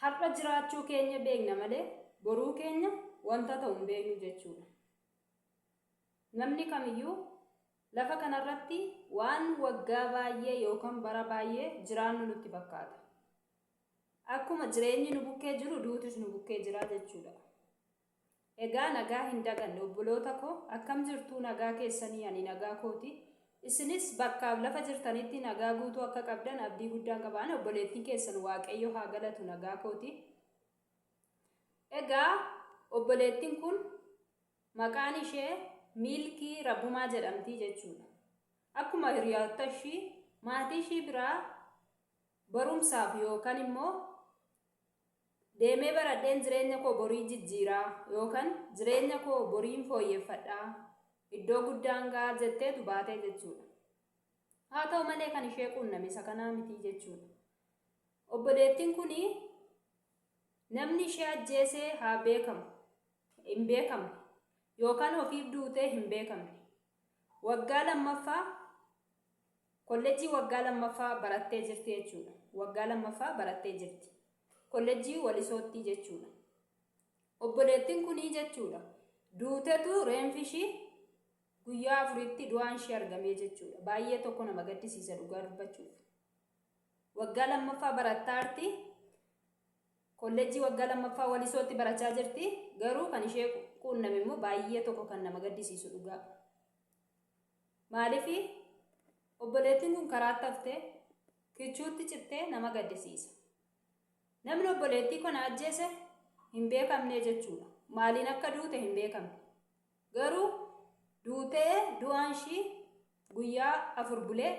Har'a jiraachuu keenya beekna malee boruu keenya wanta ta'u hin beeknu jechuudha. Namni kamiyyuu lafa kanarratti waan waggaa baay'ee yookaan bara baay'ee jiraannu nutti fakkaata. Akkuma jireenyi nu bukkee jiru duutis nu bukkee jira jechuudha. Egaa nagaa hin daganne obboloota koo akkam jirtuu nagaa keessanii ani nagaa kooti. Isinis bakkaaf lafa jirtanitti nagaa guutuu akka qabdan abdii guddaan qaba. Ani obboleettiin keessan Waaqayyo haa galatu nagaa kooti. Egaa obboleettiin kun maqaan ishee Miilkii Rabbumaa jedhamti jechuudha. Akkuma hiriyoota ishii maatii ishii biraa barumsaaf yookaan immoo deemee baradheen jireenya koo borii jijjiiraa yookaan jireenya koo boriin fooyyeffadhaa iddoo guddaan gahaa jetteetu baatee jechuudha. Haa ta'u malee kan ishee quunname isa kanaa miti jechuudha. Obboleettiin kun namni ishee ajjeesee haa beekamu hin beekamne yookaan ofiif duutee hin beekamne. Waggaa lammaffaa Kollejjii waggaa lammaffaa barattee jirti jechuudha. Waggaa lammaffaa barattee jirti. Kollejjii Walisoottii jechuudha. Obboleettiin kunii jechuudha. Duutetu reenfi ishii guyyaa afuritti du'aan ishii argamee jechuudha. Baay'ee tokko nama gaddisiisa dhugaa dubbachuuf. Waggaa lammaffaa barattaarti. Kollejjii waggaa lammaffaa Walisootti barachaa jirti. Garuu kan ishee quunname immoo baay'ee tokko kan nama gaddisiisu dhugaa. Maaliif obboleettiin kun karaatti haftee kichuutti cittee nama gaddisiisa. Namni obboleettii kana ajjeese hin beekamne jechuudha. Maaliin akka duute hin beekamne. Garuu duutee du'aan ishii guyyaa 4 bulee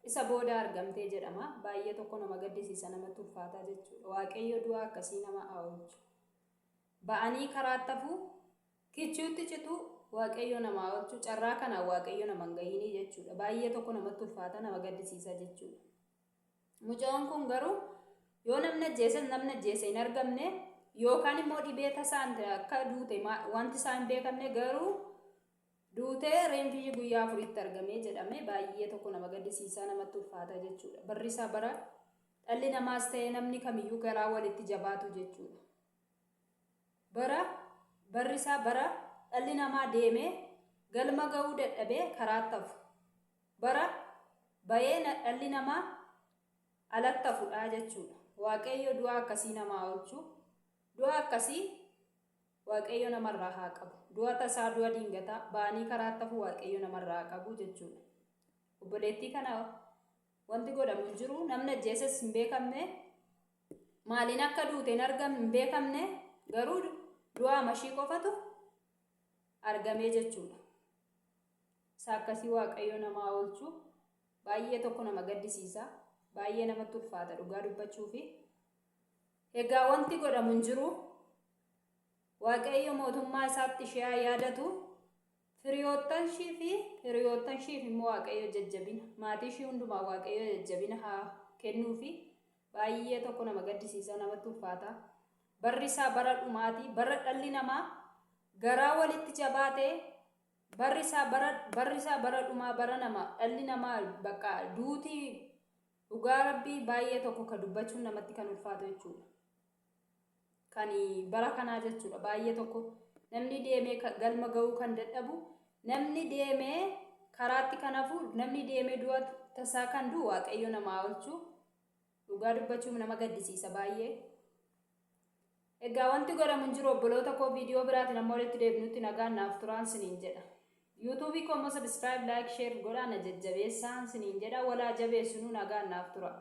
isa booda argamtee jedhama. Baay'ee tokko nama gaddisiisa namatti ulfaataa jechuudha. Waaqayyo du'a akkasii nama haa oolchu. Ba'anii karaatti hafuu Kichuutti cituu Waaqayyo nama haa oolchu carraa kanaan Waaqayyo nama hin gahiinii jechuudha. Baay'ee tokko namatti ulfaata nama gaddisiisa jechuudha. Mucaan kun garuu yoo namni ajjeeses namni ajjeese hin argamne yookaan immoo dhibee tasaan akka duute wanti isaa hin beekamne garuu duutee reenfi ishii guyyaa afuritti argamee jedhame baay'ee tokko nama gaddisiisaa namatti ulfaata jechuudha. Barri isaa bara dhalli namaas ta'ee namni kamiyyuu garaa walitti jabaatu jechuudha. Bara barri isaa bara dhalli namaa deemee galma ga'uu dadhabee karaatti hafu. Bara bayee dhalli namaa alatti hafudha jechuudha. Waaqayyo du'a akkasii namaa oolchu. Du'a akkasii Waaqayyo namarraa haa qabu. Du'a tasaa du'a diingataa ba'anii karaatti hafu Waaqayyo namarraa haa qabu jechuudha. Obboleettii kana wanti godhamu hin jiru. Namni ajjeeses hin beekamne. Maaliin akka duute hin argamne hin beekamne garuu du'a amashii qofatu argamee jechuudha. Isa akkasii Waaqayyo namaa oolchu baay'ee tokko nama gaddisiisa. Baay'ee namatti ulfaata dhugaa dubbachuufi. Egaa wanti godhamu hin jiru. Waaqayyo mootummaa isaatti ishee haa yaadatu. Firiyoottan ishii fi hiriyoottan ishiif immoo Waaqayyo jajjabina maatii ishii hundumaa Waaqayyo jajjabina haa kennuufi. Baay'ee tokko nama gaddisiisa namatti ulfaata. Barri isaa bara dhumaati. Bara dhalli namaa garaa walitti jabaatee barri isaa bara barri isaa bara dhumaa bara nama dhalli namaa bakka duutii dhugaa rabbii baay'ee tokko ka dubbachuun namatti kan ulfaatu jechuudha. Kan bara kanaa jechuudha. Baay'ee tokko namni deemee galma ga'uu kan dadhabu, namni deemee karaatti kan hafu, namni deemee du'a tasaa kan du'u Waaqayyo namaa oolchu. Dhugaa dubbachuuf nama gaddisiisa baay'ee. Egaa wanti godhamu hin jiru obboloota koo viidiyoo biraatiin amma walitti deebinutti nagaan naaf turaan siniin jedha. Yuutuubii koo immoo subscribe, like, share godhaa na jajjabeessaan siniin jedha. Walaa jabeessinuu nagaan naaf tura.